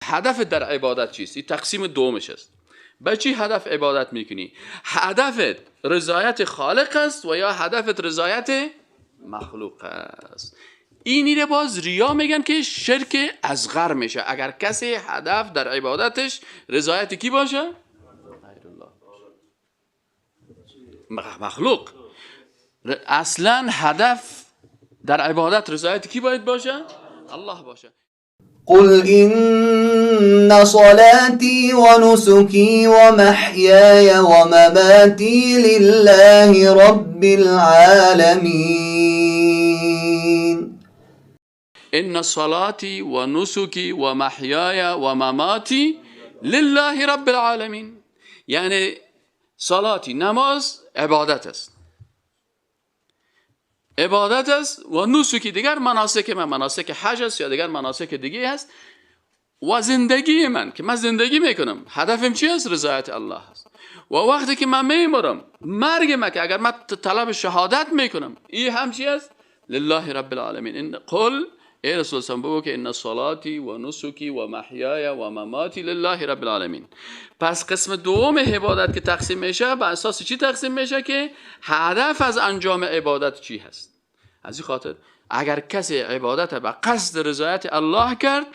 هدف در عبادت چیست؟ این تقسیم دومش است. به چی هدف عبادت میکنی؟ هدفت رضایت خالق است و یا هدفت رضایت مخلوق است؟ اینی رو باز ریا میگن که شرک اصغر میشه اگر کسی هدف در عبادتش رضایت کی باشه؟ غیر الله، مخلوق. اصلا هدف در عبادت رضایت کی باید باشه؟ الله باشه. قل إن صلاتي ونسكي ومحياي ومماتي لله رب العالمين. إن صلاتي ونسكي ومحياي ومماتي لله رب العالمين. یعنی صلاتی، نماز عبادت است، عبادت است، و نسکی دیگر مناسک من، مناسک حج است یا دیگر مناسک دیگه هست، و زندگی من که من زندگی میکنم هدفم چی است؟ رضایت الله است. و وقتی که من میمرم، مرگ من که اگر من طلب شهادت میکنم، این هم چی است؟ لله رب العالمین. این قل ای رسول الله بگو که ان صلاتی و نسکی و محیای و مماتی لله رب العالمین. پس قسم دوم عبادت که تقسیم میشه به اساس چی تقسیم میشه؟ که هدف از انجام عبادت چی هست. از این خاطر اگر کسی عبادت به قصد رضایت الله کرد،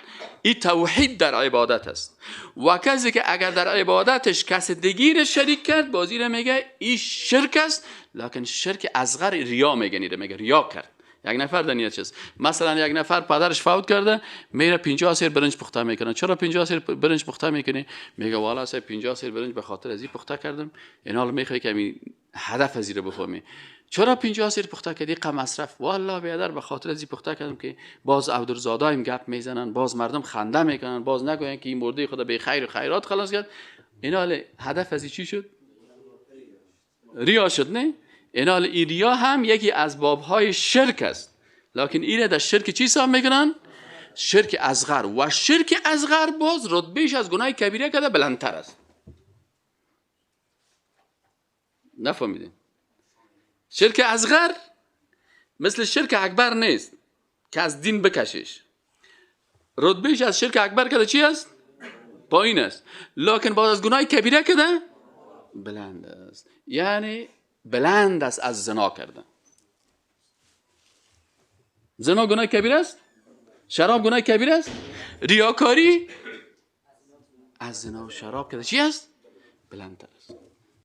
این توحید در عبادت است. و کسی که اگر در عبادتش کس دیگری شریک کرد، بازی را میگه این شرک است، لکن شرک اصغر ریا میگه، میگه ریا کرد. یک نفر در نیت چیز، مثلا یک نفر پدرش فوت کرده، میره 50 سیر برنج پخته میکنه. چرا 50 سیر برنج پخته میکنی؟ میگه والا سه 50 سیر برنج به خاطر از این پخته کردم. این حال میخوای که همین هدف از این بفهمی. چرا 50 سیر پخته کردی؟ قم مصرف. والا بیادر به خاطر از این پخته کردم که باز عبدالزادایم گپ میزنن، باز مردم خنده میکنن، باز نگوین که این مرده خدا به خیر و خیرات خلاص کرد. این حال هدف از چی شد؟ ریا شد، نه؟ اینال این ریا هم یکی از بابهای شرک است، لکن اینه در شرک چی حساب میکنن؟ شرک اصغر. و شرک اصغر باز رتبهش از گناه کبیره کرده بلندتر است. نفهمیدین؟ شرک اصغر مثل شرک اکبر نیست که از دین بکشش، رتبهش از شرک اکبر کرده چی است؟ پایین است، لکن باز از گناه کبیره کرده بلند است. یعنی بلند است از زنا کردن. زنا گناه کبیر است؟ شراب گناه کبیر است؟ ریاکاری از زنا و شراب کرده چی است؟ بلندتر است.